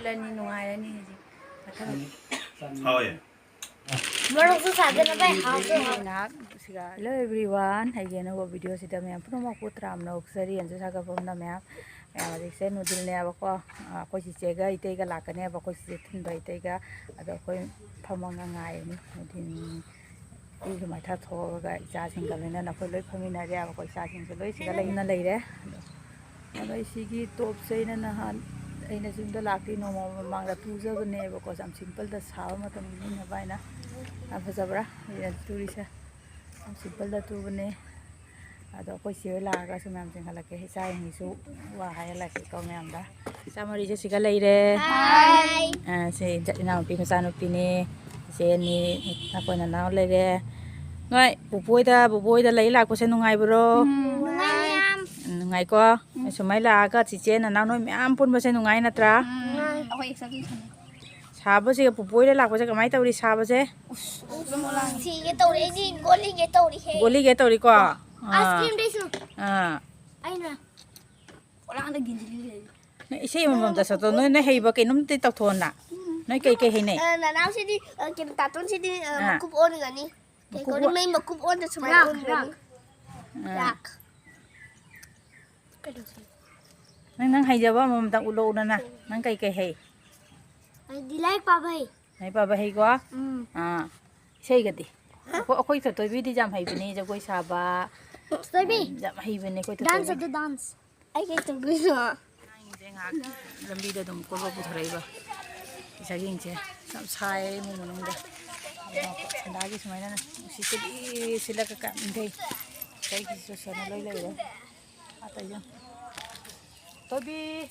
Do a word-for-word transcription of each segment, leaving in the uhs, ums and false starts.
ꯂꯅꯤ ꯅꯨꯡꯉꯥꯏꯔꯅꯤ ꯍꯧꯖꯤꯛ꯫ ꯃꯊꯪ ꯍꯥꯎꯋꯦ꯫ ꯃꯔꯣꯛꯁꯨ ꯁꯥꯗꯅꯕ ꯍꯥꯎꯁꯨ ꯍꯥꯎ꯫ ꯉꯥꯏꯍꯥꯛ ꯁꯤꯒ, hello everyone, ꯑꯩꯒꯤ ꯑꯅꯧꯕ ꯚꯤꯗꯤꯑꯣꯁꯤꯗ ꯃꯌꯥꯝ ꯄꯨꯝꯅꯃꯛꯄꯨ ꯇꯔꯥꯝꯅ ꯑꯣꯛꯆꯔꯤ꯫ ꯌꯦꯟꯁꯨ ꯁꯥꯒꯠꯐꯝꯅ ꯃꯌꯥꯝ, ꯃꯌꯥꯝ ꯍꯧꯖꯤꯛꯁꯦ ꯅꯨꯗꯤꯜꯅꯦꯕꯀꯣ꯫ ꯑꯩꯈꯣꯏ ꯆꯤꯆꯦꯒ ꯏꯇꯩꯒ ꯂꯥꯛꯀꯅꯦꯕ, ꯑꯩꯈꯣꯏ ꯆꯤꯆꯦ ꯊꯤꯟꯕ ꯏꯇꯩꯒ꯫ ꯑꯗꯣ ꯑꯩꯈꯣꯏ ꯐꯝꯃꯒ ꯉꯥꯏꯔꯤꯅꯤ ꯅꯨꯡꯊꯤꯜ꯫ ꯏꯔꯨ ꯃꯥꯏꯊꯥ ꯊꯣꯛꯑꯒ ꯏꯆꯥꯁꯤꯡꯒ ꯂꯣꯏꯅꯅ ꯑꯩꯈꯣꯏ ꯂꯣꯏ ꯐꯝꯃꯤꯟꯅꯔꯦꯕꯀꯣ꯫ ꯏꯆꯥꯁꯤꯡꯁꯨ ꯂꯣꯏ ꯁꯤꯗ ꯂꯩꯅ ꯂꯩꯔꯦ꯫ ꯑꯗꯣ ꯑꯩ ꯁꯤꯒꯤ ꯇꯣꯞꯁꯦ ꯑꯩꯅ ꯅꯍꯥꯟ, ꯑꯩꯅ ꯌꯨꯝꯗ ꯂꯥꯛꯇ꯭ꯔꯤ ꯅꯣꯡꯃ ꯃꯃꯥꯡꯗ ꯇꯨꯖꯕꯅꯦꯕꯀꯣ, ꯌꯥꯝ ꯁꯤꯝꯄꯜꯗ ꯁꯥꯕ ꯃꯇꯝꯒꯤ ꯏꯪꯅꯕ ꯍꯥꯏꯅ꯫ ꯌꯥꯝ ꯐꯖꯕ꯭ꯔꯥ? ꯑꯩꯅ ꯇꯨꯔꯤꯁꯦ ꯌꯥꯝ ꯁꯤꯝꯄꯜꯗ ꯇꯨꯕꯅꯦ꯫ ꯑꯗꯣ ꯑꯩꯈꯣꯏ ꯆꯦ ꯍꯣꯏ ꯂꯥꯛꯑꯒꯁꯨ ꯃꯌꯥꯝ ꯆꯤꯡꯈꯠꯂꯛꯀꯦ, ꯏꯆꯥꯁꯤꯡꯒꯤꯁꯨ ꯋꯥ ꯍꯥꯏꯍꯜꯂꯛꯀꯦꯀꯣ ꯃꯌꯥꯝꯗ꯫ ꯏꯆꯥ ꯃꯔꯤꯁꯦ ꯁꯤꯒ ꯂꯩꯔꯦ꯫ ꯍꯥꯏ꯫ ꯑ, ꯁꯤ ꯏꯆꯥ-, ꯏꯅꯥꯎꯅꯨꯄꯤ ꯃꯆꯥꯅꯨꯄꯤꯅꯦ꯫ ꯏꯆꯦ ꯑꯅꯤ, ꯑꯩꯈꯣꯏ ꯅꯅꯥꯎ ꯂꯩꯔꯦ꯫ ꯅꯣꯏ ꯄꯨꯄꯨ ꯍꯣꯏꯗ, ꯕꯨꯕꯣꯛ ꯍꯣꯏꯗ ꯂꯩ ꯂꯥꯛꯄꯁꯦ ꯅꯨꯡꯉꯥꯏꯕ꯭ꯔꯣ? ꯎꯝ, ꯅꯨꯡꯉꯥꯏ ꯌꯥꯝ꯫ ꯎꯝ, ꯅꯨꯡꯉꯥꯏꯀꯣ? ꯎꯝ꯫ ꯁꯨꯃꯥꯏꯅ ꯂꯥꯛꯑꯒ ꯆꯤꯆꯦ ꯅꯅꯥꯎ ꯅꯣꯏ ꯃꯌꯥꯝ ꯄꯨꯟꯕꯁꯦ ꯅꯨꯡꯉꯥꯏ ꯅꯠꯇ꯭ꯔꯥ? ꯎꯝ꯫ ꯑꯩꯈꯣꯏ ꯑꯦꯛꯁꯇ꯭ꯔꯥ ꯁꯥꯕꯁꯤꯒ ꯄꯨꯄꯨ ꯍꯣꯏꯗ ꯂꯥꯛꯄꯁꯦ ꯀꯃꯥꯏꯅ ꯇꯧꯔꯤ ꯁꯥꯕꯁꯦ? ꯁꯤꯒꯦ ꯇꯧꯔꯦ, ꯑꯩꯗꯤ ꯒꯣꯂꯤꯒꯦ ꯇꯧꯔꯤꯍꯦ꯫ ꯒꯣꯂꯤꯒꯦ ꯇꯧꯔꯤꯀꯣ? ꯑꯥꯏꯁ ꯑꯥ꯫ ꯀ꯭ꯔꯤꯝꯗꯩꯁꯨ꯫ ꯑꯥ꯫ ꯑꯩꯅ ꯄꯣꯂꯥꯡꯗ ꯒꯤꯟꯖꯤꯜꯂꯤ ꯂꯩ꯫ ꯅꯣꯏ ꯏꯁꯩ ꯑꯃꯃꯝꯇ ꯁꯛꯇꯣꯛꯑꯣ꯫ ꯅꯣꯏ, ꯅꯣꯏ ꯍꯩꯕ ꯀꯩꯅꯣꯝꯇ ꯇꯧꯊꯣꯛꯑꯣꯅ꯫ ꯅꯣꯏ ꯀꯩ ꯀꯩ ꯍꯩꯅꯩ? ꯑ, ꯅꯅꯥꯎꯁꯤꯗꯤ, ꯑ, ꯀꯩꯅꯣ, ꯇꯥꯇꯣꯟꯁꯤꯗꯤ, ꯑ, ꯑꯥ꯫ ꯃꯀꯨꯞ ꯑꯣꯟꯒꯅꯤ꯫ ꯀꯩ ꯃꯀꯨꯞ ꯀꯧꯅꯤ? ꯑꯣꯟ-, ꯃꯩ ꯃꯀꯨꯞ ꯑꯣꯟꯗ ꯁꯨꯃꯥꯏꯅ ꯔꯥꯛ, ꯑꯣꯟꯒꯅꯤ꯫ ꯔꯥꯛ꯫ ꯔꯥꯛ꯫ ꯅꯪ, ꯅꯪ ꯍꯩꯖꯕ ꯑꯃꯃꯝꯇꯪ ꯎꯠꯂꯛꯎꯗꯅ꯫ ꯅꯪ ꯀꯩ ꯀꯩ ꯍꯩ? ꯑꯩꯗꯤ ꯂꯥꯏꯔꯤꯛ ꯄꯥꯕ ꯍꯩ꯫ ꯂꯥꯏꯔꯤꯛ ꯄꯥꯕ ꯍꯩꯀꯣ? ꯎꯝ꯫ ꯑꯥ꯫ ꯏꯁꯩꯒꯗꯤ? ꯍꯥ? ꯑꯩꯈꯣꯏ, ꯑꯩꯈꯣꯏ ꯊꯣꯏꯊꯣꯏꯕꯤꯗꯤ ꯌꯥꯝ ꯍꯩꯕꯅꯤ, ꯖꯒꯣꯏ ꯁꯥꯕ꯫ ꯊꯣꯏꯕꯤ꯫ ꯌꯥꯝ ꯍꯩꯕꯅꯦ ꯑꯩꯈꯣꯏ ꯗꯥꯟꯁ ꯊꯣꯏꯊꯣꯏꯕꯤ꯫ ꯑꯗꯨ ꯗꯥꯟꯁ꯫ ꯑꯩ ꯀꯩ ꯇꯧꯗꯣꯏꯅꯣ? ꯑꯉꯥꯡꯁꯤꯡꯁꯦ ꯉꯥꯏꯍꯥꯛ ꯂꯝꯕꯤꯗ ꯑꯗꯨꯝ ꯀꯣꯏꯕ ꯄꯨꯊꯣꯔꯛꯏꯕ ꯏꯆꯥꯁꯤꯡꯁꯦ꯫ ꯌꯥꯝ ꯁꯥꯏꯌꯦ ꯏꯃꯨꯡ ꯃꯅꯨꯡꯗ꯫ ꯑꯗꯣ ꯁꯟꯗꯥꯒꯤ ꯁꯨꯃꯥꯏꯅ ꯅꯨꯡꯁꯤꯠ ꯁꯤꯠꯂꯤ ꯁꯤꯠꯂꯒ ꯀꯥꯞꯅꯤꯡꯊꯩ꯫ ꯑꯩꯒꯤꯁꯨ ꯁꯣꯟꯅ ꯂꯣꯏ ꯂꯩꯔꯦ꯫ ꯑꯇꯩꯁꯨ꯫ ꯊꯣꯏꯕꯤ!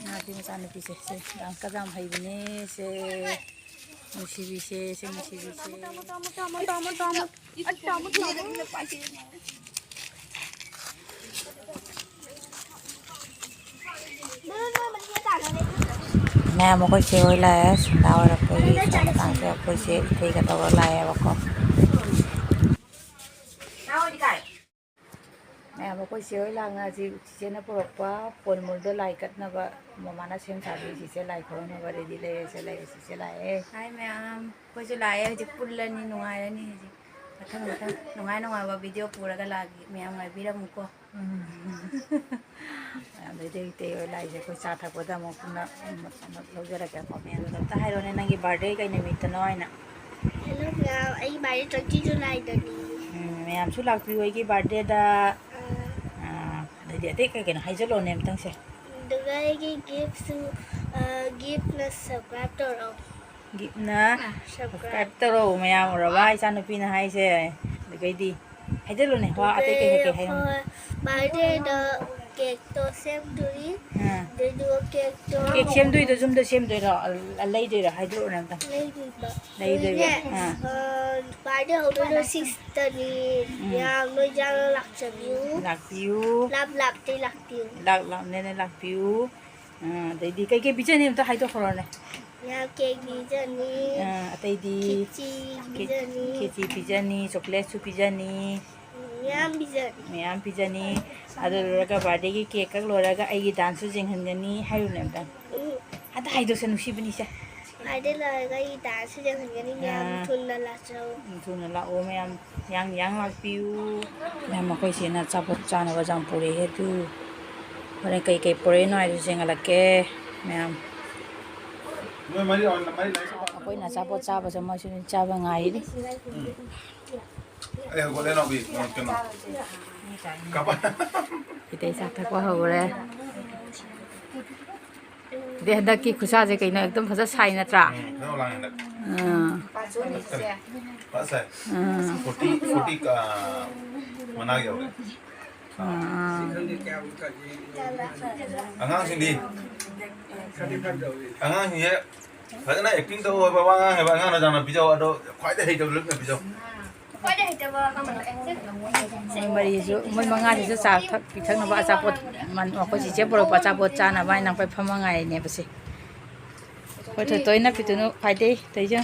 ꯏꯅꯥꯎꯄꯤ ꯃꯆꯥꯅꯨꯄꯤꯁꯦ, ꯁꯦ, ꯗꯥꯟꯁꯀ ꯌꯥꯝ ꯍꯩꯕꯅꯦ, ꯁꯦ꯫ ꯅꯨꯡꯁꯤꯕꯤꯁꯦ, ꯁꯦ, ꯅꯨꯡꯁꯤꯕꯤꯁꯦ꯫ ꯃꯌꯥꯝ ꯑꯩꯈꯣꯏ ꯆꯦ ꯍꯣꯏ ꯂꯥꯛꯑꯦ, ꯁꯤꯡꯗꯥ ꯑꯣꯏꯔꯛꯄꯒꯤ ꯁꯣꯝ ꯃꯇꯥꯡꯁꯦ ꯑꯩꯈꯣꯏ ꯆꯦ ꯏꯇꯩꯒ ꯇꯧꯔ ꯂꯥꯛꯑꯦꯕꯀꯣ꯫ ꯃꯌꯥꯝ, ꯑꯩꯈꯣꯏ ꯆꯦ ꯍꯣꯏ ꯂꯥꯛꯅ ꯍꯧꯖꯤꯛ ꯆꯤꯆꯦꯅ ꯄꯨꯔꯛꯄ ꯄꯣꯟ ꯃꯨꯜꯗ ꯂꯥꯏ ꯀꯠꯅꯕ ꯃꯃꯥꯅ ꯁꯦꯝ ꯁꯥꯕꯤ꯫ ꯆꯤꯆꯦ ꯂꯥꯏ ꯈꯨꯔꯨꯝꯅꯕ ꯔꯦꯗꯤ ꯂꯩꯔꯦ꯫ ꯆꯦ ꯂꯩꯔꯦ, ꯆꯤꯆꯦ ꯂꯥꯛꯑꯦ꯫ ꯍꯥꯏ ꯃꯌꯥꯝ, ꯑꯩꯈꯣꯏꯁꯨ ꯂꯥꯛꯑꯦ꯫ ꯍꯧꯖꯤꯛ ꯄꯨꯜꯂꯅꯤ, ꯅꯨꯡꯉꯥꯏꯔꯅꯤ꯫ ꯍꯧꯖꯤꯛ ꯃꯊꯪ ꯃꯊꯪ ꯅꯨꯡꯉꯥꯏ ꯅꯨꯡꯉꯥꯏꯕ ꯚꯤꯗꯤꯑꯣ ꯄꯨꯔꯒ ꯂꯥꯛꯑꯒꯦ꯫ ꯃꯌꯥꯝ ꯉꯥꯏꯕꯤꯔꯝꯃꯨꯀꯣ꯫ ꯎꯝ꯫ ꯑꯗꯩꯗꯤ ꯏꯇꯩ ꯍꯣꯏ ꯂꯥꯛꯏꯁꯦ ꯑꯩꯈꯣꯏ ꯆꯥ ꯊꯛꯄꯗ ꯑꯃꯨꯛ ꯄꯨꯟꯅ ꯑꯃꯨꯛ ꯂꯧꯖꯔꯛꯀꯦꯀꯣ꯫ ꯃꯌꯥꯝꯗꯣ ꯑꯝꯇ ꯍꯥꯏꯔꯣꯅꯦ, ꯅꯪꯒꯤ ꯕꯥꯔꯗꯦ ꯀꯩ ꯅꯨꯃꯤꯠꯇꯅꯣ ꯍꯥꯏꯅ꯫ ꯍꯦꯂꯣ ꯃꯌꯥꯝ, ꯑꯩꯒꯤ ꯕꯥꯔꯗꯦ ꯇ꯭ꯋꯦꯟꯇꯤ ꯖꯨꯂꯥꯏꯗꯅꯤ꯫ ꯎꯝ, ꯃꯌꯥꯝꯁꯨ ꯂꯥꯛꯄꯤꯌꯨ ꯑꯩꯒꯤ ꯕꯥꯔꯗꯦꯗ꯫ ꯑꯥ꯫ ꯑꯥ, ꯑꯗꯩꯗꯤ ꯑꯇꯩ ꯀꯩ ꯀꯩꯅꯣ ꯍꯥꯏꯖꯜꯂꯣꯅꯦ ꯑꯝꯇꯪꯁꯦ꯫ ꯑꯗꯨꯒ ꯑꯩꯒꯤ ꯒꯤꯐꯁꯨ, ꯑꯥ, ꯒꯤꯐꯅ ꯁꯕꯁꯀ꯭ꯔꯥꯏꯕ ꯇꯧꯔꯛꯑꯣ꯫ ꯒꯤꯐꯅ ꯑꯥ, ꯁꯕꯁꯀ꯭ꯔꯥꯏꯕ꯫ ꯁꯕꯁꯀ꯭ꯔꯥꯏꯕ ꯇꯧꯔꯛꯑꯣ ꯃꯌꯥꯝ, ꯎꯔꯕ ꯏꯆꯥꯅꯨꯄꯤꯅ ꯍꯥꯏꯁꯦ꯫ ꯑꯗꯨꯒꯩꯗꯤ ꯍꯥꯏꯖꯜꯂꯨꯅꯦ, ꯋꯥ ꯑꯇꯩ ꯀꯩ ꯀꯩ ꯀꯩ ꯍꯥꯏꯅꯣ? ꯑꯗꯨꯒ ꯑꯩꯈꯣꯏ ꯕꯥꯔꯗꯦꯗ ꯀꯦꯛꯇꯣ ꯁꯦꯝꯗꯣꯔꯤ꯫ ꯑꯥ꯫ ꯑꯗꯨꯗꯨꯒ ꯀꯦꯛꯇꯣ ꯀꯦꯛ ꯁꯦꯝꯗꯣꯏꯗꯣ ꯌꯨꯝꯗ ꯁꯦꯝꯗꯣꯏꯔꯣ? ꯑ, ꯂꯩꯗꯣꯏꯔꯣ? ꯍꯥꯏꯗꯣꯔꯛꯑꯣꯅꯦ ꯑꯝꯇ꯫ ꯂꯩꯗꯣꯏꯕ꯫ ꯂꯩꯗꯣꯏꯕ꯫ ꯑꯗꯨꯅꯦ, ꯑꯥ꯫ ꯑ, ꯕꯥꯔꯗꯦ ꯍꯧꯕꯗꯣ ꯁꯤꯛꯁꯇꯅꯤ꯫ ꯎꯝ꯫ ꯃꯌꯥꯝ ꯂꯣꯏ ꯆꯥꯅ ꯂꯥꯛꯆꯕꯤꯌꯨ꯫ ꯂꯥꯛꯄꯤꯌꯨ꯫ ꯂꯥꯞ ꯂꯥꯞꯇꯩ ꯂꯥꯛꯄꯤꯌꯨ꯫ ꯂꯥꯞ ꯂꯥꯞꯅꯅ ꯂꯥꯛꯄꯤꯌꯨ꯫ ꯑꯥ, ꯑꯗꯩꯗꯤ ꯀꯩꯀꯩ ꯄꯤꯖꯅꯤ ꯑꯝꯇ ꯍꯥꯏꯗꯣꯛꯈ꯭ꯔꯣꯅꯦ꯫ ꯃꯌꯥꯝ ꯀꯦꯛ ꯄꯤꯖꯅꯤ꯫ ꯑꯥ, ꯑꯇꯩꯗꯤ? ꯈꯦꯆꯤ ꯈꯦ-, ꯄꯤꯖꯅꯤ꯫ ꯈꯦꯆꯤ ꯄꯤꯖꯅꯤ, ꯆꯣꯀ꯭ꯂꯦꯠꯁꯨ ꯄꯤꯖꯅꯤ꯫ ꯎꯝ, ꯃꯌꯥꯝ ꯄꯤꯖꯅꯤ꯫ ꯃꯌꯥꯝ ꯄꯤꯖꯅꯤ꯫ ꯑꯗꯨ ꯂꯣꯏꯔꯒ ꯕꯥꯔꯗꯦꯒꯤ ꯀꯦꯛ ꯀꯛ ꯂꯣꯏꯔꯒ ꯑꯩꯒꯤ ꯗꯥꯟꯁꯁꯨ ꯌꯦꯡꯍꯟꯒꯅꯤ ꯍꯥꯏꯌꯨꯅꯦ ꯑꯝꯇꯪ꯫ ꯎꯝ꯫ ꯑꯝꯇ ꯍꯥꯏꯗꯣꯛꯁꯦ, ꯅꯨꯡꯁꯤꯕꯅꯤꯁꯦ꯫ ꯕꯥꯔꯗꯦ ꯂꯣꯏꯔꯒ ꯑꯩꯒꯤ ꯗꯥꯟꯁꯁꯨ ꯌꯦꯡꯍꯟꯒꯅꯤ, ꯃꯌꯥꯝ ꯑꯥ꯫ ꯊꯨꯅ ꯂꯥꯛꯆꯧ꯫ ꯎꯝ, ꯊꯨꯅ ꯂꯥꯛꯑꯣ ꯃꯌꯥꯝ, ꯌꯥꯡ ꯌꯥꯡ ꯂꯥꯛꯄꯤꯌꯨ꯫ ꯃꯌꯥꯝ, ꯑꯩꯈꯣꯏ ꯆꯦꯅ ꯑꯆꯥꯄꯣꯠ ꯆꯥꯅꯕ ꯌꯥꯝ ꯄꯨꯔꯛꯑꯦ ꯑꯗꯨ꯫ ꯍꯣꯔꯦꯟ ꯀꯩ ꯀꯩ ꯄꯨꯔꯛꯏꯅꯣ ꯍꯥꯏꯗꯨꯁꯨ ꯌꯦꯡꯍꯜꯂꯛꯀꯦ ꯃꯌꯥꯝ꯫ ꯑꯩꯈꯣꯏꯅ ꯑꯆꯥꯄꯣꯠ ꯆꯥꯕꯁꯦ ꯃꯣꯏꯁꯨ ꯑꯗꯨꯝ ꯆꯥꯕ ꯉꯥꯏꯔꯤ꯫ ꯑꯩ ꯍꯧꯒꯠꯂꯦ ꯅꯥꯎꯕꯤ, ꯀꯩꯅꯣ? ꯀꯥꯄꯥ꯫ ꯏꯇꯩ ꯆꯥ ꯊꯛꯄ ꯍꯧꯔꯦ꯫ ꯑꯗꯩ ꯍꯟꯗꯛꯀꯤ ꯈꯨꯠꯁꯥꯁꯦ ꯀꯩꯅꯣ ꯑꯦꯛꯗꯝ ꯐꯖ ꯁꯥꯏ ꯅꯠꯇ꯭ꯔꯥ? ꯎꯝ, ꯐꯖꯅ ꯂꯥꯡꯉꯦ ꯍꯟꯗꯛ꯫ ꯑꯥ꯫ ꯐꯖꯅ ꯁꯥꯏ꯫ ꯑꯥ꯫ ꯐꯣꯔꯇꯤ, ꯐꯣꯔꯇꯤ, ꯑꯥ, ꯃꯅꯥ ꯌꯧꯔꯦ꯫ ꯑꯥ꯫ ꯑꯉꯥꯡꯁꯤꯡꯗꯤ? ꯑꯉꯥꯡꯁꯤꯡꯁꯦ ꯐꯖꯅ ꯑꯦꯛꯇꯤꯡ ꯇꯧ ꯍꯥꯏꯕ, ꯋꯥ ꯉꯥꯡ ꯍꯥꯏꯕ ꯑꯉꯥꯡꯅ ꯌꯥꯝꯅ ꯄꯤꯖꯧ꯫ ꯑꯗꯣ ꯈ꯭ꯋꯥꯏꯗꯩ ꯍꯩꯇꯕ ꯂꯨꯞꯅ ꯄꯤꯖꯧ꯫ ꯃꯣꯏ ꯃꯔꯤꯁꯨ, ꯃꯣꯏ ꯃꯉꯥꯁꯤꯁꯨ ꯆꯥ ꯊꯛ-, ꯄꯤꯊꯛꯅꯕ ꯑꯆꯥꯄꯣꯠ, ꯃꯟ-, ꯑꯩꯈꯣꯏ ꯆꯤꯆꯦ ꯄꯨꯔꯛꯄ ꯑꯆꯥꯄꯣꯠ ꯆꯥꯅꯕ ꯍꯥꯏꯅ ꯑꯩꯈꯣꯏ ꯐꯝꯃ ꯉꯥꯏꯔꯤꯅꯦꯕ ꯁꯦ꯫ ꯑꯩꯈꯣꯏ ꯊꯣꯏꯊꯣꯏꯅ ꯄꯤꯇꯨꯅꯨ ꯈ꯭ꯋꯥꯏꯗꯩ ꯇꯧꯏꯁꯦ꯫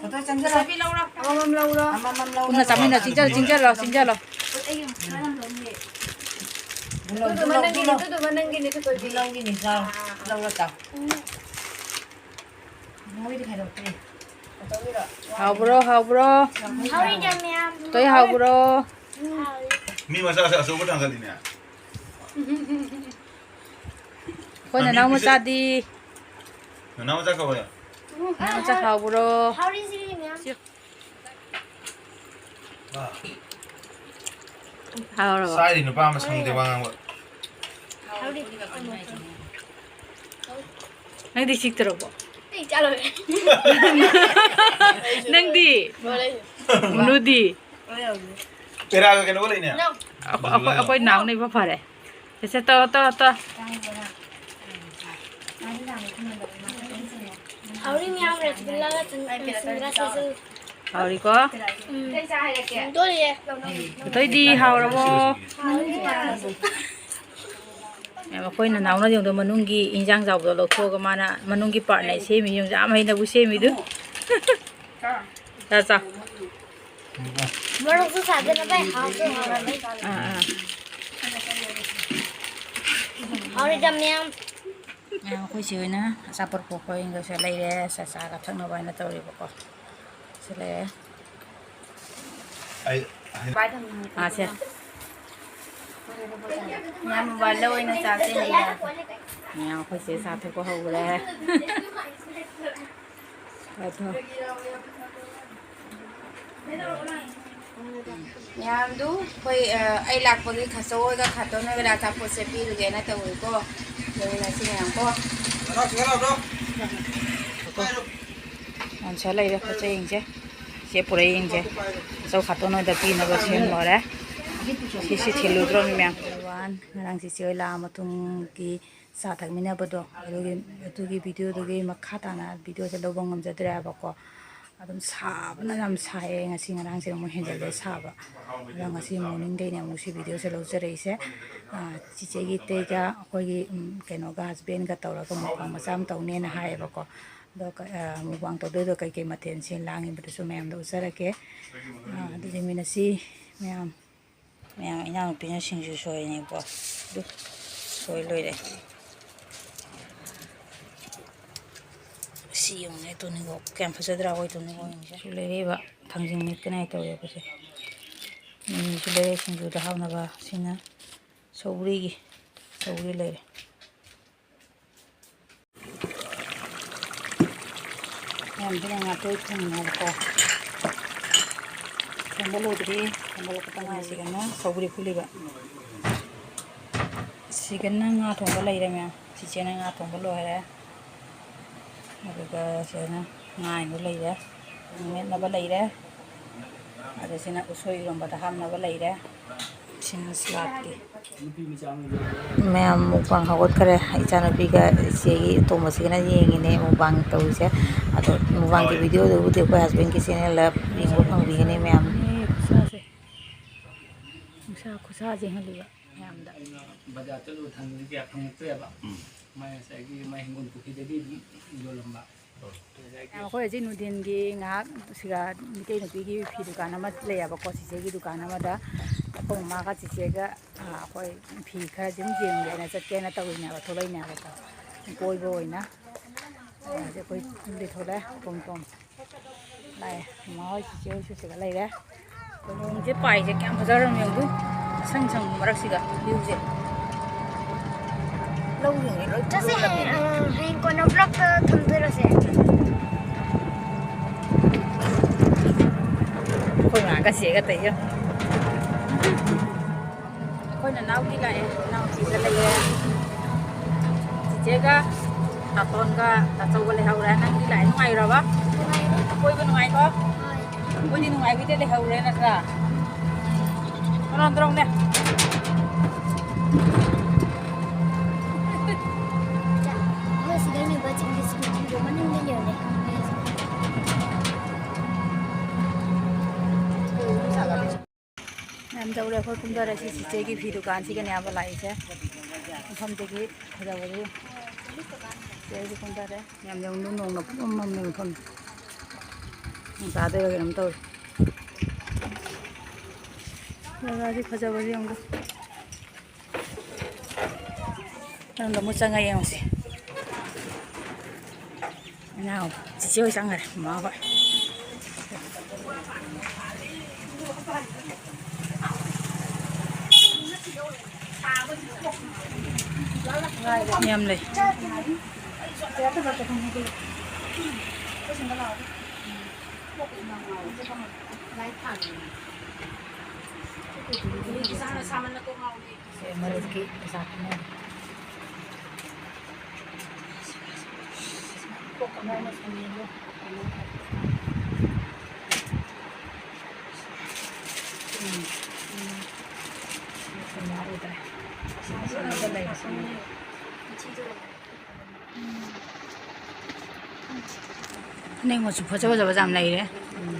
ꯐꯣꯇꯣ ꯆꯪꯁꯤꯜꯂꯣ꯫ ꯑꯃꯃꯝ ꯂꯧꯔꯣ꯫ ꯑꯃꯃꯝ ꯂꯧꯔꯣ꯫ ꯄꯨꯟꯅ ꯆꯥꯃꯤꯟꯅꯁꯤ꯫ ꯆꯤꯡꯖꯜꯂꯣ, ꯆꯤꯡꯖꯜꯂꯣ, ꯆꯤꯡꯖꯜꯂꯣ꯫ ꯕꯨꯂꯧ, ꯕꯨꯂꯧ, ꯕꯨꯂꯧ꯫ ꯕꯨꯂꯧꯒꯤꯅꯤ, ꯕꯨꯂꯧꯒꯤꯅꯤ꯫ ꯕꯨꯂꯧꯒꯤꯅꯤ, ꯆꯥꯎ꯫ ꯂꯧꯔꯣ, ꯆꯥꯎ꯫ ꯃꯣꯏꯗꯤ ꯈꯥꯏꯗꯣꯛꯇ꯭ꯔꯤ꯫ ꯍꯥꯎꯕ꯭ꯔꯣ, ꯍꯥꯎꯕ꯭ꯔꯣ? ꯍꯥꯎꯔꯤꯗ ꯃꯌꯥꯝ꯫ ꯇꯣꯏ ꯍꯥꯎꯕ꯭ꯔꯣ? ꯎꯝ, ꯍꯥꯎꯔꯤ꯫ ꯃꯤ ꯃꯆꯥꯁꯦ ꯑꯆꯧꯕ ꯊꯥꯡꯒꯠꯂꯤꯅꯦ꯫ ꯑꯩꯈꯣꯏ ꯅꯅꯥꯎ ꯃꯆꯥꯗꯤ? ꯅꯅꯥꯎ ꯃꯆꯥ ꯀꯧꯋꯦ꯫ ꯅꯅꯥꯎ ꯃꯆꯥ ꯍꯥꯎꯕ꯭ꯔꯣ? ꯍꯥꯎꯔꯤ ꯁꯤꯒꯤ ꯃꯌꯥꯝ꯫ ꯍꯥꯎꯔꯕꯣ? ꯁꯥꯏꯔꯤ ꯅꯨꯄꯥ ꯑꯃ ꯁꯪꯗꯦ ꯋꯥ ꯉꯥꯡꯕ꯫ ꯍꯥꯎꯔꯤ꯫ ꯅꯪꯗꯤ ꯆꯤꯛꯇ꯭ꯔꯕꯣ? ꯑꯩ ꯆꯥ ꯂꯣꯏꯔꯦ꯫ ꯅꯪꯗꯤ? ꯂꯣꯏꯔꯦ꯫ ꯃꯨꯅꯨꯗꯤ? ꯂꯣꯏꯔꯦ꯫ ꯄꯦꯔꯥꯒ ꯀꯩꯅꯣꯒ ꯂꯩꯅꯦ꯫ ꯑꯩꯈꯣꯏ, ꯑꯩꯈꯣꯏ, ꯑꯩꯈꯣꯏ ꯅꯥꯎꯅ ꯏꯐ ꯐꯔꯦ꯫ ꯁꯦ, ꯁꯦ, ꯇꯧꯔꯣ, ꯇꯧꯔꯣ, ꯇꯧꯔꯣ꯫ ꯍꯥꯎꯔꯤ ꯃꯌꯥꯝ ꯔꯁꯒꯨꯜꯂꯥꯒ ꯁꯤꯡꯒꯔꯥ ꯆꯥꯁꯤꯜꯂꯨ꯫ ꯍꯥꯎꯔꯤꯀꯣ? ꯎꯝ꯫ ꯁꯦꯝꯗꯣꯔꯤꯌꯦ꯫ ꯑꯇꯩꯗꯤ ꯍꯥꯎꯔꯕꯣ? ꯍꯥꯎꯔꯤ꯫ ꯃꯌꯥꯝ ꯑꯩꯈꯣꯏ ꯅꯅꯥꯎꯅ ꯌꯦꯡꯗꯣ ꯃꯅꯨꯡꯒꯤ ꯏꯟꯖꯥꯡ ꯆꯥꯎꯕꯗꯣ ꯂꯧꯊꯣꯛꯑꯒ ꯃꯥꯅ ꯃꯅꯨꯡꯒꯤ ꯄꯥꯔꯠꯅꯦ ꯁꯦꯝꯃꯤ꯫ ꯌꯦꯡꯉꯨ, ꯌꯥꯝ ꯍꯩꯅꯕꯨ ꯁꯦꯝꯃꯤꯗꯨ꯫ ꯆꯥ, ꯆꯥ꯫ ꯃꯣꯔꯣꯛꯁꯨ ꯁꯥꯗꯅꯕ ꯍꯥꯎꯁꯨ ꯍꯥꯎꯔꯝꯃꯤ꯫ ꯑꯥ, ꯑꯥ꯫ ꯍꯥꯎꯔꯤꯗ ꯃꯌꯥꯝ꯫ ꯑꯥ, ꯑꯩꯈꯣꯏ ꯆꯦ ꯍꯣꯏꯅ ꯑꯆꯥꯄꯣꯠ ꯄꯣꯞꯀꯣꯔꯟꯒꯁꯨ ꯂꯩꯔꯦ, ꯆꯥ, ꯆꯥꯒ ꯊꯛꯅꯕ ꯍꯥꯏꯅ ꯇꯧꯔꯤꯕꯀꯣ꯫ ꯁꯤ ꯂꯩꯔꯦ꯫ ꯑꯩ ꯑꯥ, ꯁꯦ꯫ ꯃꯌꯥꯝ ꯃꯣꯕꯥꯏꯜꯗ ꯑꯣꯏꯅ ꯆꯥꯁꯦ ꯍꯥꯏꯌꯦ꯫ ꯃꯌꯥꯝ ꯑꯩꯈꯣꯏ ꯆꯦ ꯆꯥ ꯊꯛꯄ ꯍꯧꯈ꯭ꯔꯦ꯫ ꯃꯌꯥꯝꯗꯨ ꯑꯩꯈꯣꯏ, ꯑ, ꯑꯩ ꯂꯥꯛꯄꯒꯤ ꯈꯥꯆꯧ ꯍꯣꯏꯒ ꯈꯥꯇꯣꯟ ꯍꯣꯏꯒ ꯑꯆꯥꯄꯣꯠꯁꯦ ꯄꯤꯔꯨꯒꯦꯅ ꯇꯧꯔꯤꯀꯣ꯫ ꯌꯦꯡꯃꯤꯟꯅꯁꯤ ꯃꯌꯥꯝ ꯀꯣ꯫ ꯑꯟꯁꯔ ꯂꯩꯔꯦ ꯄꯣꯠ ꯆꯩ ꯌꯦꯡꯁꯦ꯫ ꯁꯦ ꯄꯨꯔꯛꯏ ꯌꯦꯡꯁꯦ꯫ ꯈꯥꯆꯧ ꯈꯥꯇꯣꯟ ꯍꯣꯏꯗ ꯄꯤꯅꯕ ꯁꯦꯝ ꯂꯣꯏꯔꯦ꯫ ꯁꯤ, ꯁꯤ ꯊꯤꯜꯂꯨꯗ꯭ꯔꯣꯃꯤ ꯃꯌꯥꯝ꯫ ꯉꯔꯥꯡ ꯆꯤꯆꯦ ꯍꯣꯏ ꯂꯥꯛꯑ ꯃꯇꯨꯡꯒꯤ ꯆꯥ ꯊꯛꯃꯤꯟꯅꯕꯗꯣ, ꯑꯗꯨꯒꯤ, ꯑꯗꯨꯒꯤ ꯚꯤꯗꯤꯑꯣꯗꯨꯒꯤ ꯃꯈꯥ ꯇꯥꯅ ꯚꯤꯗꯤꯑꯣꯁꯦ ꯂꯧꯕ ꯉꯝꯖꯗ꯭ꯔꯦꯕꯀꯣ꯫ ꯑꯗꯨꯝ ꯁꯥꯕꯅ ꯌꯥꯝ ꯁꯥꯏꯌꯦ꯫ ꯉꯁꯤ ꯉꯔꯥꯡꯁꯦ ꯑꯃꯨꯛ ꯍꯦꯟꯖꯜꯂꯦ ꯁꯥꯕ꯫ ꯑꯗꯣ ꯉꯁꯤ ꯃꯣꯔꯅꯤꯡꯗꯩꯅꯦ ꯑꯃꯨꯛ ꯁꯤ ꯚꯤꯗꯤꯑꯣꯁꯦ ꯂꯧꯖꯔꯛꯏꯁꯦ꯫ ꯑꯥ, ꯆꯤꯆꯦꯒꯤ ꯏꯇꯩꯒ ꯑꯩꯈꯣꯏꯒꯤ, ꯎꯝ, ꯀꯩꯅꯣꯒ, ꯍꯁꯕꯦꯟꯒ ꯇꯧꯔꯒ ꯃꯨꯛꯕꯥꯡ ꯃꯆꯥ ꯑꯃ ꯇꯧꯅꯦꯅ ꯍꯥꯏꯌꯦꯕꯀꯣ꯫ ꯑꯗꯣ ꯀ-, ꯑ, mukbang ꯇꯧꯗꯣꯏꯗꯣ ꯀꯩꯀꯩ ꯃꯊꯦꯜ ꯁꯤ ꯂꯥꯡꯉꯤꯕꯗꯨꯁꯨ ꯃꯌꯥꯝꯗ ꯎꯠꯆꯔꯛꯀꯦ꯫ ꯑ, ꯑꯗꯨꯗꯤ ꯃꯤꯅꯁꯤ ꯃꯌꯥꯝ, ꯃꯌꯥꯝ ꯏꯅꯥꯎꯅꯨꯄꯤꯅ ꯁꯤꯡꯖꯨ ꯁꯣꯏꯔꯤꯅꯦꯀꯣ꯫ ꯑꯗꯨ ꯁꯣꯏ ꯂꯣꯏꯔꯦ꯫ ꯁꯤ ꯌꯦꯡꯉꯨꯅꯦ, ꯇꯨꯅꯤꯡꯈꯣꯛ ꯀꯌꯥꯝ ꯐꯖꯗ꯭ꯔꯥ ꯑꯩꯈꯣꯏ ꯇꯨꯅꯤꯡꯈꯣꯛ ꯌꯦꯡꯉꯨꯁꯦ꯫ ꯁꯤ ꯂꯩꯔꯛꯏꯕ ꯊꯥꯡꯖꯤꯡ ꯃꯦꯠꯀꯅꯤ ꯍꯥꯏ ꯇꯧꯔꯦꯕꯁꯦ꯫ ꯃꯤꯃꯤꯁꯨ ꯂꯩꯔꯦ ꯁꯤꯡꯖꯨꯗ ꯍꯥꯞꯅꯕ꯫ ꯁꯤꯅ ꯁꯧꯒ꯭ꯔꯤꯒꯤ, ꯁꯧꯒ꯭ꯔꯤ ꯂꯩꯔꯦ꯫ ꯃꯌꯥꯝꯁꯤꯅ ꯉꯥꯇꯣꯏ ꯊꯣꯡꯉꯦꯕꯀꯣ꯫ ꯊꯣꯡꯕ ꯂꯣꯏꯗ꯭ꯔꯤ, ꯊꯣꯡꯕ ꯂꯣꯏꯕꯇ ꯉꯥꯏꯔꯤ꯫ ꯁꯤꯒꯅ ꯁꯧꯒ꯭ꯔꯤ ꯐꯨꯠꯂꯤꯕ꯫ ꯁꯤꯒꯅ ꯉꯥ ꯊꯣꯡꯕ ꯂꯩꯔꯦ ꯃꯌꯥꯝ꯫ ꯆꯤꯆꯦꯅ ꯉꯥ ꯊꯣꯡꯕ ꯂꯣꯏꯔꯦ꯫ ꯑꯗꯨꯒ ꯁꯤꯗꯅ ꯉꯥ ꯑꯣꯏꯅ ꯂꯩꯔꯦ꯫ ꯃꯦꯠꯅꯕ ꯂꯩꯔꯦ꯫ ꯑꯗ ꯁꯤꯅ ꯎꯁꯣꯏ ꯏꯔꯣꯝꯕꯗ ꯍꯥꯞꯅꯕ ꯂꯩꯔꯦ꯫ ꯁꯤꯅ ꯁꯂꯥꯗꯀꯤ꯫ ꯃꯌꯥꯝ mukbang ꯍꯧꯒꯠꯈ꯭ꯔꯦ꯫ ꯏꯆꯥꯅꯨꯄꯤꯒ ꯏꯆꯦꯒꯤ ꯑꯇꯣꯝꯕꯁꯤꯒꯅ ꯌꯦꯡꯉꯤꯅꯦ mukbang ꯇꯧꯔꯤꯁꯦ꯫ ꯑꯗꯣ mukbangꯒꯤ videoꯗꯨꯕꯨꯗꯤ ꯑꯩꯈꯣꯏ husbandꯀꯤ channelꯗ ꯌꯦꯡꯕ ꯐꯪꯕꯤꯒꯅꯤ ꯃꯌꯥꯝ꯫ ꯈꯨꯠꯁꯥꯁꯦ, ꯅꯨꯡꯁꯥ ꯈꯨꯠꯁꯥꯁꯦ ꯌꯦꯡꯍꯜꯂꯤꯕ ꯃꯌꯥꯝꯗ꯫ ꯑꯩꯅ ꯕꯖꯥꯔ ꯆꯠꯂꯨꯕ ꯊꯥꯡꯖꯤꯡꯁꯦ ꯀꯌꯥ ꯐꯪꯉꯛꯇ꯭ꯔꯦꯕ꯫ ꯎꯝ꯫ ꯃꯥꯏ ꯉꯁꯥꯏꯒꯤ ꯃꯥꯏ ꯍꯤꯡꯒꯣꯜ ꯄꯨꯈ꯭ꯔꯤꯗꯒꯤ ꯑꯗꯨꯝ ꯌꯣꯜꯂꯝꯕ꯫ ꯑꯩꯈꯣꯏ ꯍꯧꯖꯤꯛ ꯅꯨꯡꯊꯤꯟꯒꯤ ꯉꯥꯏꯍꯥꯛ ꯁꯤꯒ ꯃꯩꯇꯩ ꯅꯨꯄꯤꯒꯤ ꯐꯤ ꯗꯨꯀꯥꯟ ꯑꯃ ꯂꯩꯌꯦꯕꯀꯣ, ꯆꯤꯆꯦꯒꯤ ꯗꯨꯀꯥꯟ ꯑꯃꯗ ꯑꯩꯈꯣꯏ ꯃꯃꯥꯒ ꯆꯤꯆꯦꯒ, ꯑ, ꯑꯩꯈꯣꯏ ꯐꯤ ꯈꯔ ꯑꯗꯨꯝ ꯌꯦꯡꯒꯦꯅ ꯆꯠꯀꯦꯅ ꯇꯧꯔꯤꯅꯦꯕ, ꯊꯣꯛꯂꯛꯏꯅꯦꯕꯀꯣ, ꯀꯣꯏꯕ ꯑꯣꯏꯅ꯫ ꯑ, ꯍꯧꯖꯤꯛ ꯑꯩꯈꯣꯏ ꯌꯨꯝꯗꯩ ꯊꯣꯛꯂꯛꯑꯦ, ꯇꯣꯝ ꯇꯣꯝ꯫ ꯂꯥꯛꯑꯦ꯫ ꯃꯃꯥ ꯍꯣꯏ, ꯆꯤꯆꯦ ꯍꯣꯏꯁꯨ ꯁꯤꯗ ꯂꯩꯔꯦ꯫ ꯅꯣꯡꯁꯦ ꯄꯥꯏꯁꯦ ꯀꯌꯥꯝ ꯐꯖꯔꯝꯃꯦ ꯌꯦꯡꯉꯨ꯫ ꯏꯁꯪ ꯁꯪꯕ ꯃꯔꯛꯁꯤꯗ viewꯁꯦ꯫ ꯂꯧꯁꯤꯡꯁꯦ ꯂꯣꯏ ꯆꯠꯁꯦ꯫ ꯄꯨꯝꯃꯝꯃꯦ꯫ ꯑ, ꯍꯌꯦꯡ ꯀꯣꯟꯅ vlogꯇ ꯊꯝꯗꯣꯏꯔꯣꯁꯦ? ꯑꯩꯈꯣꯏ ꯃꯥꯒ ꯆꯦꯒ ꯇꯧꯏꯁꯦ꯫ ꯑꯩꯈꯣꯏ ꯅꯅꯥꯎꯗꯤ ꯂꯥꯛꯑꯦ, ꯏꯅꯥꯎꯄꯤꯒ ꯂꯩꯌꯦ꯫ ꯆꯤꯆꯦꯒ ꯇꯥꯇꯣꯟꯒ ꯇꯥꯆꯧꯒ ꯂꯩꯍꯧꯔꯦ꯫ ꯅꯪꯗꯤ ꯂꯥꯛꯑꯦ, ꯅꯨꯡꯉꯥꯏꯔꯕ? ꯅꯨꯡꯉꯥꯏꯔꯦ꯫ ꯀꯣꯏꯕ ꯅꯨꯡꯉꯥꯏꯀꯣ? ꯍꯣꯏ꯫ ꯑꯩꯈꯣꯏꯗꯤ ꯅꯨꯡꯉꯥꯏꯕꯤꯗꯦ, ꯂꯩꯍꯧꯔꯦ ꯅꯠꯇ꯭ꯔꯥ? ꯀꯅꯥ ꯇꯧꯔꯝꯅꯦ? ꯑꯩꯈꯣꯏ ꯁꯤꯗ ꯂꯩꯕ ꯆꯤꯡꯒꯤ ꯁꯤꯡꯖꯨꯗꯣ ꯃꯅꯤꯡꯗ ꯌꯣꯜꯂꯦ꯫ ꯌꯥꯝ ꯇꯧꯔꯦ, ꯑꯩꯈꯣꯏ ꯀꯨꯝꯊꯔꯁꯤ ꯆꯤꯆꯦꯒꯤ ꯐꯤ ꯗꯨꯀꯥꯟꯁꯤꯒꯅꯦꯕ ꯂꯥꯛꯏꯁꯦ꯫ ꯃꯐꯝꯗꯒꯤ ꯐꯖꯕꯗꯨ꯫ ꯁꯤ ꯑꯩꯁꯨ ꯀꯨꯝꯊꯔꯦ꯫ ꯌꯥꯝ ꯌꯧꯅ ꯅꯣꯡꯅ ꯄꯨꯡꯃꯝ ꯃꯝꯃꯦ ꯃꯐꯝꯁꯦ꯫ ꯅꯣꯡ ꯇꯥꯗꯣꯏꯔꯥ ꯀꯩꯅꯣꯝ ꯇꯧꯔꯦ꯫ ꯖꯒꯥꯁꯤ ꯐꯖꯕꯁꯦ ꯌꯦꯡꯉꯨ꯫ ꯃꯅꯨꯡꯗ ꯑꯃꯨꯛ ꯆꯪꯉ ꯌꯦꯡꯉꯨꯁꯤ꯫ ꯏꯅꯥꯎ ꯆꯤꯆꯦ ꯍꯣꯏ ꯆꯪꯈꯔꯦ, ꯃꯃꯥ ꯍꯣꯏ꯫ ꯌꯥꯝ ꯂꯩ꯫ ꯁꯦ ꯃꯔꯨꯞꯀꯤ ꯄꯩꯁꯥ ꯄꯤꯅꯕ꯫ ꯎꯝ꯫ ꯎꯝ꯫ ꯁꯤꯅ ꯎꯗ꯭ꯔꯦ꯫ ꯁꯤꯅ ꯂꯩꯔꯦ꯫ ꯐꯅꯦꯛ ꯃꯆꯨ ꯐꯖ ꯐꯖꯕꯁꯦ ꯌꯥꯝ ꯂꯩꯔꯦ꯫ ꯎꯝ꯫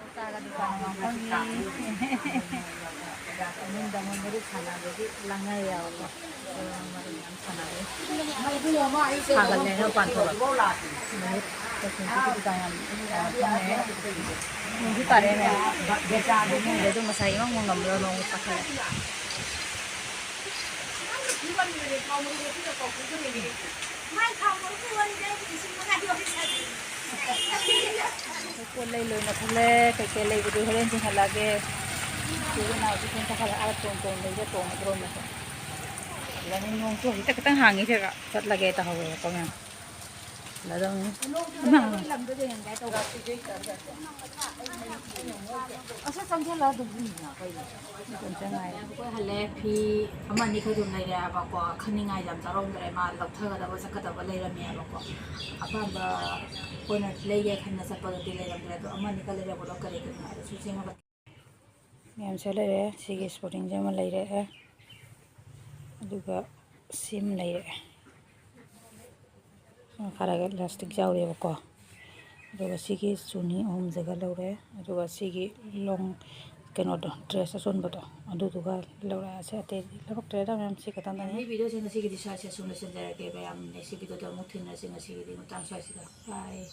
ꯏꯆꯥꯒ ꯗꯨꯀꯥꯟ ꯑꯃ ꯐꯝꯃꯤ꯫ ꯏꯃꯨꯡꯗ ꯃꯣꯏ ꯃꯔꯨꯞ ꯁꯥꯟꯅꯕꯒꯤ ꯂꯥꯡꯅꯔꯦꯕꯀꯣ꯫ ꯃꯔꯨꯞ ꯃꯔꯨꯞ ꯃꯌꯥꯝ ꯁꯥꯟꯅꯔꯤ꯫ ꯁꯥꯒꯠꯂꯦꯅ ꯃꯄꯥꯟ ꯊꯣꯛꯂꯛꯄ꯫ ꯃꯔꯨꯞ ꯂꯛꯁꯃꯤꯁꯤꯒꯤ ꯗꯨꯀꯥꯟ ꯌꯥꯝ ꯐꯝꯃꯦ꯫ ꯅꯣꯡꯁꯨ ꯇꯥꯔꯛꯑꯦꯅꯦ꯫ ꯏꯃꯨꯡꯗꯁꯨ ꯉꯁꯥꯏ ꯏꯃꯪ ꯃꯪꯉꯝꯕꯗꯣ ꯅꯣꯡ ꯇꯥꯈꯠꯂꯛꯑꯦ꯫ ꯄꯣꯠ ꯂꯩ ꯂꯣꯏꯅ ꯈꯜꯂꯦ꯫ ꯀꯩꯀꯩ ꯂꯩꯕꯗꯨ ꯍꯣꯔꯦꯟ ꯆꯤꯡꯈꯠꯂꯛꯑꯒꯦ꯫ ꯏꯆꯦꯒꯤ ꯅꯥꯎꯁꯨ ꯐꯣꯟ ꯇꯥꯈꯠꯂꯛꯑꯒ ꯇꯣꯡ ꯇꯣꯡ ꯂꯩꯒ ꯇꯣꯡꯉꯗ꯭ꯔꯣ ꯃꯁꯦ꯫ ꯑꯗꯨꯅꯤ ꯅꯣꯡꯁꯨ ꯍꯧꯖꯤꯛꯇ ꯈꯤꯇꯪ ꯍꯥꯡꯉꯤ ꯁꯤꯒ ꯆꯠꯂꯒꯦ ꯇꯧꯍꯧꯋꯦꯕꯀꯣ ꯃꯌꯥꯝ꯫ ꯍꯜꯂꯗꯧꯅꯤ꯫ ꯏꯃꯥ꯫ ꯑꯁ ꯆꯪꯁꯤꯜꯂ ꯑꯗꯨꯝ ꯎꯏꯅ ꯀꯩꯅꯣ꯫ ꯑꯗꯨꯝ ꯆꯪꯉꯥꯏ꯫ ꯑꯩꯈꯣꯏ ꯍꯜꯂꯦ, ꯐꯤ ꯑꯃ ꯑꯅꯤꯈꯛ ꯑꯗꯨꯝ ꯂꯩꯔꯛꯑꯦꯕꯀꯣ꯫ ꯈꯟꯅꯤꯡꯉꯥꯏ ꯌꯥꯝ ꯆꯥꯔꯝꯗ꯭ꯔꯦ꯫ ꯃꯥ ꯂꯧꯊꯒꯗꯕ ꯆꯠꯀꯗꯕ ꯂꯩꯔꯝꯃꯦꯕꯀꯣ꯫ ꯑꯄꯥꯝꯕ ꯑꯩꯈꯣꯏꯅ ꯂꯩꯒꯦ ꯈꯟꯅ ꯆꯠꯄꯗꯨꯗꯤ ꯂꯩꯔꯝꯗ꯭ꯔꯦ꯫ ꯑꯗꯣ ꯑꯃ ꯑꯅꯤꯈꯛ ꯂꯩꯔꯛꯄꯗꯣ ꯀꯔꯤ ꯀꯔꯤꯅꯣ ꯍꯥꯏꯕꯁꯨ ꯆꯦꯡꯉꯒ ꯃꯌꯥꯝꯁꯦ ꯂꯩꯔꯦ꯫ ꯁꯤꯒꯤ ꯏꯁꯄꯣꯔꯇꯤꯡꯁꯦ ꯑꯃ ꯂꯩꯔꯦ꯫ ꯑꯗꯨꯒ ꯁꯤ ꯑꯃ ꯂꯩꯔꯦ꯫ ꯃꯈꯥꯗꯒ ꯏꯂꯥꯁꯇꯤꯛ ꯌꯥꯎꯔꯤꯕꯀꯣ꯫ ꯑꯗꯨꯒ ꯁꯤꯒꯤ ꯆꯨꯅꯤ ꯑꯍꯨꯝꯁꯤꯒ ꯂꯧꯔꯦ꯫ ꯑꯗꯨꯒ ꯁꯤꯒꯤ ꯂꯣꯡ ꯀꯩꯅꯣꯗꯣ, ꯗ꯭ꯔꯦꯁ ꯑꯆꯣꯟꯕꯗꯣ, ꯑꯗꯨꯗꯨꯒ ꯂꯧꯔꯛꯑꯁꯦ꯫ ꯑꯇꯩꯗꯤ ꯂꯧꯔꯛꯇ꯭ꯔꯦꯗ ꯃꯌꯥꯝ꯫ ꯁꯤ ꯈꯛꯇꯪꯗꯅꯤ꯫ ꯚꯤꯗꯤꯑꯣꯁꯦ ꯉꯁꯤꯒꯤꯗꯤ ꯁ꯭ꯋꯥꯏꯁꯦ ꯁꯨꯝ ꯂꯣꯏꯁꯤꯟꯖꯔꯒꯦ ꯃꯌꯥꯝ꯫ ꯅꯦꯛꯁ ꯚꯤꯗꯤꯑꯣꯗ ꯑꯃꯨꯛ ꯊꯦꯡꯅꯔꯁꯤ꯫ ꯉꯁꯤꯒꯤꯗꯤ ꯃꯇꯥꯡ ꯁ꯭ꯋꯥꯏꯁꯤꯗ꯫ ꯕꯥꯏ꯫